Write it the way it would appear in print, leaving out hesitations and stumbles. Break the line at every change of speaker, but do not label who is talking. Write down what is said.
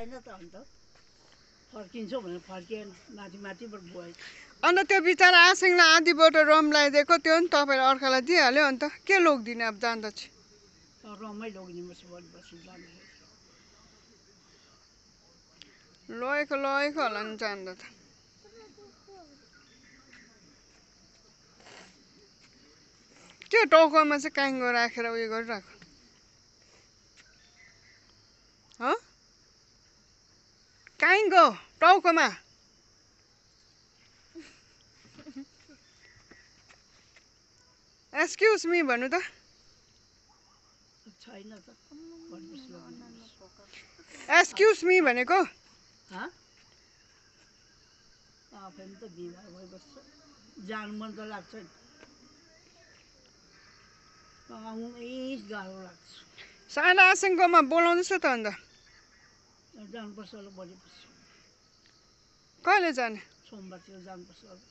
होइन त अन्त फर्किन्छौ भने फर्किएन माथि माथिबाट गयो
अन्त त्यो बिचरा आसिङलाई आधी बोटो रम लगाइदिएको त्यो नि तपाईँले अर्कालाई दिइहाल्यो अन्त के लोग्दिने अब जाँदा चाहिँ
रमै लगिदिनुपर्छ भोलि पर्सि जाँदाखेरि
लगेको होला नि जाँदा त त्यो टाउकोमा चाहिँ काइङ्गो राखेर उयो गरिराख काइङ्गो टाउकोमा एक्सक्युज मी भन्नु त
छैन त
एक्सक्युज मी भनेको
आफै त बिमार भइबस्छ जानु मन त लाग्छ गाह्रो लाग्छ
साना आसिङकोमा बोलाउँदैछ त अन्त
जानुपर्छ होला भोलि पर्सि
कहिले जाने
सोमबारतिर जानुपर्छ होला